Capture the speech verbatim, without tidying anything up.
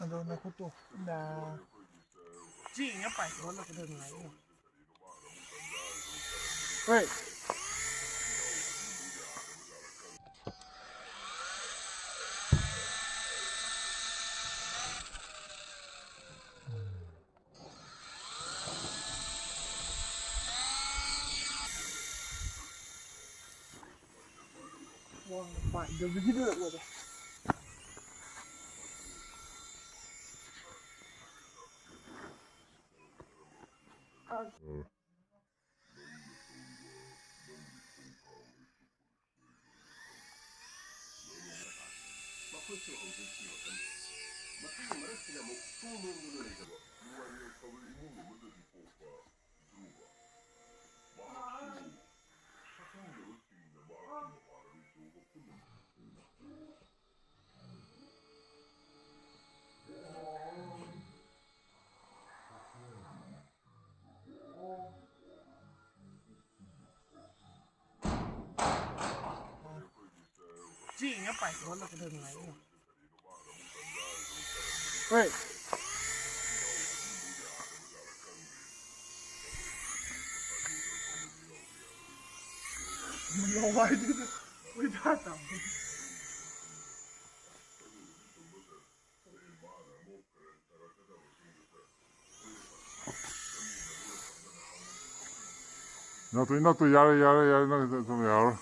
ꯑꯗꯣ ꯅꯈꯨꯠꯇꯣ ꯅꯥ-, ꯆꯦꯡ ꯌꯥꯝ ꯄꯥꯏꯊꯣꯛꯍꯜꯂꯛꯀꯗꯕꯅꯤ ꯍꯥꯏꯕ꯫ ꯍꯣꯏ꯫ ꯋꯥ ꯄꯥꯏꯗꯕꯒꯤꯗꯨꯗ ꯑꯣꯏꯔꯦ꯫ ꯃꯈꯣꯏꯁꯨ ꯍꯧꯖꯤꯛ ꯊꯤꯔꯛꯀꯅꯤ꯫ ꯃꯁꯤꯒꯤ ꯃꯔꯛꯁꯤꯗ ꯑꯃꯨꯛ ꯁꯨꯡꯅꯣꯡꯗꯨꯅ ꯂꯩꯇꯕ ꯅꯨꯡꯉꯥꯏ ꯌꯥꯏꯐꯕ ꯏꯃꯨꯡ ꯑꯃꯗꯒꯤ ꯄꯣꯛꯄ ꯙ꯭ꯔꯨꯕ꯫ ꯃꯍꯥꯛꯁꯨ ꯁꯛꯈꯪꯗꯕꯁꯤꯡꯅ ꯃꯍꯥꯛꯀꯤ ꯃꯃꯥꯟꯅꯕꯤ ꯖꯣꯒ ꯄꯨꯟꯅ ꯆꯦꯡ ꯌꯥꯝ ꯄꯥꯏꯊꯣꯛꯍꯜꯂꯛꯀꯗꯕꯅꯤ ꯍꯥꯏꯕ꯫ ꯍꯣꯏ꯫ ꯂꯋꯥꯏꯗꯨꯗ ꯀꯣꯏꯇꯥꯟ ꯇꯥꯟꯕ꯫ ꯏꯅꯥꯎꯇꯣ, ꯏꯅꯥꯎꯇꯣ, ꯌꯥꯔꯦ, ꯌꯥꯔꯦ, ꯌꯥꯔꯦ, ꯅꯪ ꯁꯨꯝ ꯌꯥꯔꯣꯏ꯫